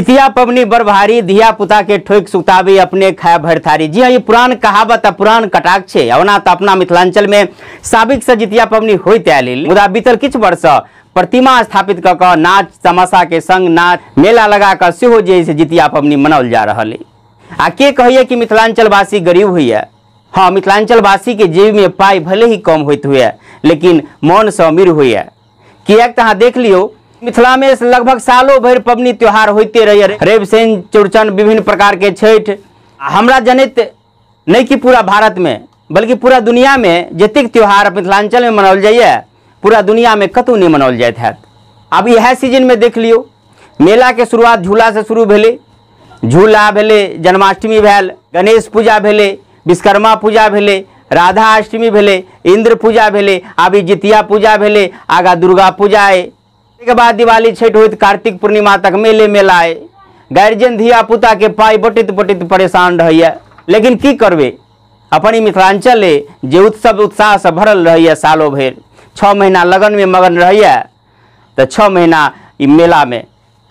जितिया पबनी बड़ भारी, धिया पुता के ठोक सुताबी अपने खाए भर थारी। जी हाँ, ये पुरान कहावत आ पुरान कटाक्ष है। ओना तो अपना मिथिलांचल में साबिक से जितिया पबनी होइत आयल, मुदा बीतल किछु वर्ष प्रतिमा स्थापित कऽ कऽ नाच तमाशा के संग नाच मेला लगा कऽ सेहो जे से जितिया पबनी मनाओल जा रहल है। आ के कहिए कि मिथिलांचलवासी गरीब होइए। हाँ, मिथिलांचलवासी के जेब में पाई भले ही कम होइत हुए, लेकिन मन से अमीर होइए। किएक तऽ अहाँ देख लियौ, मिथिला में लगभग सालों भरि पबनी त्योहार होते रहिए। रवि शनि चौड़चन विभिन्न प्रकार के छठि, हमरा जनैत नहीं कि पूरा भारत में बल्कि पूरा दुनिया में जतेक त्योहार मिथिलांचल में मनाओल जाइए पूरा दुनिया में कतौ नहीं मनाओल जाइत हैत। आब इएह सीजन में देख लियौ, मेला के शुरुआत झूला से शुरू भेलै। झूला भेलै, जन्माष्टमी भेल, गणेश पूजा भेलै, विश्वकर्मा पूजा भेलै, राधा अष्टमी भेलै, इंद्र पूजा भेलै, आब ई जितिया पूजा भेलै, आगा दुर्गा पूजा अइ, के बाद दिवाली छठि होइत कार्तिक पूर्णिमा तक मेले मेला अइ। गार्जियन धिया पुता के पाइ बटैत बटैत परेशान रहैए, लेकिन की करबै, अपन ई मिथिलांचल अइ जे उत्सव उत्साह से भरल रहैए सालो भरि। 6 महीना लगन में मगन रहैए तऽ 6 महीना ई मेला में।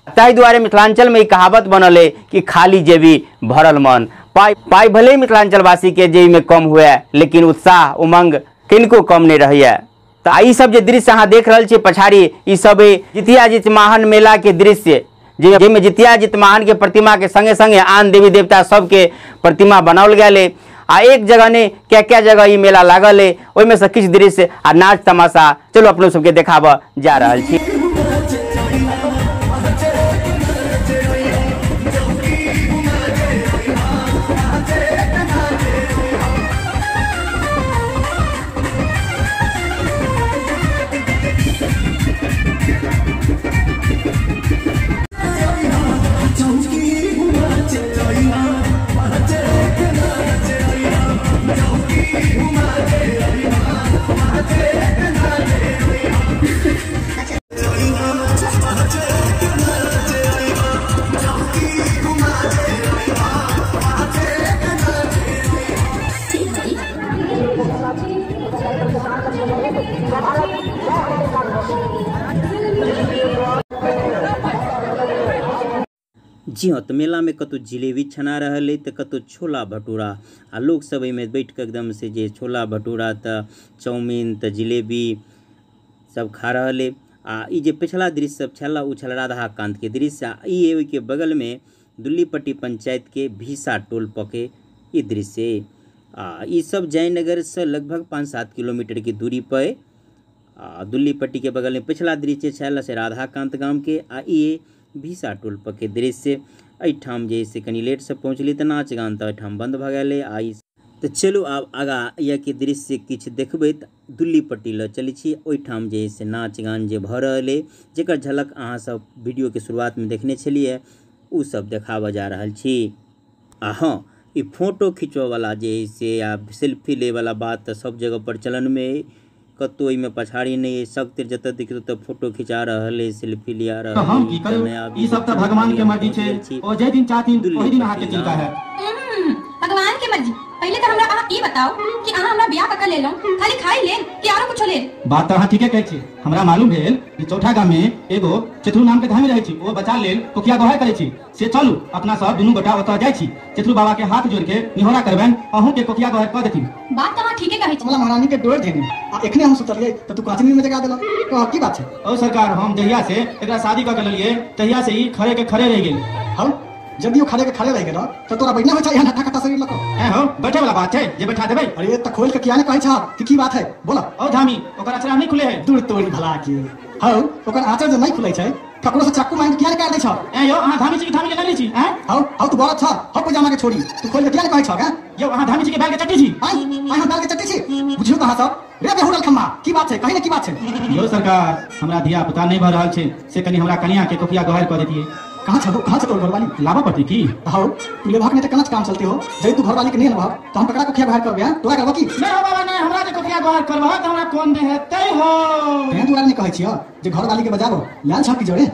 ताहि दुआरे मिथिलांचल में ई कहावत बनल अइ कि खाली जेबी भरल मन। पाइ पाइ भले ही मिथिलांचलवासी के जेबी में कम हुए, लेकिन उत्साह उमंग किनको कम नहीं रहैए। तऽ ई सब जे दृश्य अहाँ देख रहल छी पछाड़ी, ई सब जितिया जितमाहन मेला के दृश्य, जाहिमे जितिया जितमाहन के प्रतिमा के संगे संगे आन देवी देवता सबके प्रतिमा बनाओल गेल अइ। आ एक जगह नहीं क्या क्या जगह ई मेला लागल अइ, ओहिमे से किछु दृश्य आ नाच तमाशा चलू अपनो सबके देखाबऽ जा रहल छी। जी हाँ, तो मेला में कतौ जिलेबी छना रहल अइ तऽ कतौ छोला भटूरा, आ लोक सब एहिमे बैठ कऽ एकदम से जे छोला भटूरा तऽ चाउमीन तऽ जिलेबी सब खा रहल अइ। आ ई जे पिछला दृश्य सब छल ओ छल राधा कांत के दृश्य, आ ई ओहिके बगल में दुल्लीपट्टी पंचायत के भीसा टोल पके ई दृश्य अइ। आ ई सब जयनगर से लगभग 5-7 किलोमीटर के दूरी पर आ दुल्लीपट्टी के बगल में पिछला दृश्य छल से राधाकांत गाम के, आ ई भीसा टोल पर के दृश्य। एहिठाम जे से कनि लेट से पहुँचली तऽ नाच गान तऽ एहिठाम बंद भऽ गेलै। आ ई तऽ चलू आब आगाँ यह के दृश्य किछु देखबै तऽ दुल्लीपट्टी लऽ चलै छी। ओहिठाम जे से नाच गान जे भऽ रहल अइ, जकर झलक अहाँ सब वीडियो के शुरुआत में देखने छलियै, ओ सब देखाबऽ जा रहल छी। आ हाँ, ई फोटो खिंचबऽवला जे से आ सेल्फी लैवला बात तऽ सब जगह पर चलन में अइ, कतौ एहिमे पछाड़ी नहीं है। सब जतऽ देखियौ ततऽ फोटो खिंचा रहल है, सेल्फी लिया रहल तऽ हम की करू, ई सब तऽ भगवान के मर्जी छै, ओ जे दिन चाहथिन ओहि दिन अहाँ के चिंता है। भगवान के मर्जी। पहले तऽ हमरा अहाँ ई बताउ कि अहाँ हमरा बियाह कऽ लेलहुँ, खाली खाइ लेल कि आरो कुछो लेल? बात तऽ अहाँ ठीके कहै छी। हमरा मालूम भेल कि चौठा गाम में एगो चेथरू नाम के धामी रहै छी, ओ बचा लेल कोकिया गोहार करै छी। से चलू अपना सब दुनू गोटा ओतऽ जाइ छी, चेथरू बाबा के हाथ जोड़ के निहोरा करबनि, अहूँ के कोकिया गोहार कऽ देथिन। बात तऽ अहाँ ठीके कहै छी। कमला महारानी के डोर देने आ एखने हम सुतलियै तऽ तू काचनी में जगा देलक, कह की बात छै? ओ सरकार, हम जहिया से एकरा शादी कऽ के लेलियै तहिया से ई खड़े के खड़े रहि गेल। हौ, यदि ओ खड़े के खड़े रहि गेल तऽ तोरा बैठना होइ छै एहन हट्टा कट्टा शरीर लऽ कऽ? ऐं हौ, बैठे वाला बात छै जे बैठा देबै? अरे तऽ खोलि के किया नहि कहै छह कि की बात है, बोला। ओ धामी, ओकर अचरा नहि खुले है। दूर तोरी भला के। हौ, ओकर आँचर जे नहि खुलै छै ककरो से चाकू मारि के किया नहि काटि दै छह? ऐं यौ, अहाँ धामी छी कि धामी के नहि छी? ऐं हौ हौ, तू बड़ा छह, हौ पैजामा के छोड़ी, तू खोलि के किया नहि कहै छह? यौ, अहाँ धामी छी कि बैल के चट्टी छी? आँय आँय, हम बैल के चट्टी छी? बुझियौ तऽ अहाँ सब रे बेहुरल खम्मा, की बात छै, कही ने की बात छै? यौ सरकार, हमरा धिया पुता नहि भऽ रहल छै, से कनि हमरा कनिया के कोकिया गोहार कऽ देतियै। कहाँ छहो, कहाँ छो तोर घरवाली? लाबऽ पड़तै की? हौ, तू लेबहक नहि तऽ केना काम चलते हो? जदि तू घरवाली के नहि लेबहक तऽ हम ककरा कोखिया गोहार करबै? तोरा करबऽ की? नहि हो बाबा, नहि, हमरा जे कोखिया गोहार करबह तऽ हमरा कोन नहि हेतै हो। तें दुआरे नहि कहै छियह जे घरवाली के बजाबो, लाल छह की जरे?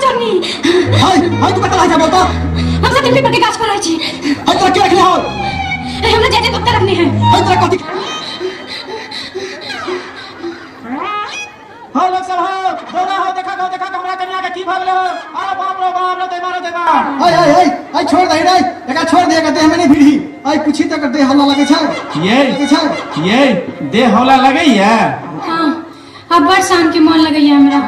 चोरनी। हाय हाय तू कतऽ रहै छै बोल तो? हम सब पीपर के गाछ पर रहै छी। हाय तोरा के रखले हो? हमरा जय जय भक्त रखने है। हाय तोरा कथी? हो लोग सब हो दौड़ा हो, देखा हो देखा हमरा कन्या के की भऽ गेलै हो। अरे बाप रे बाप रे, देवा रे देवा। हाय हाय हाय हाय छोड़ दे रे, एकरा छोड़ दे, एकर देह में नहीं भिड़ी। आइ पूछी त एकर देह हल्ला लगै छै। ये लगै छै। ये देह हौला लगैया? हाँ, अब बड़ शान के मन लगैया हमरा।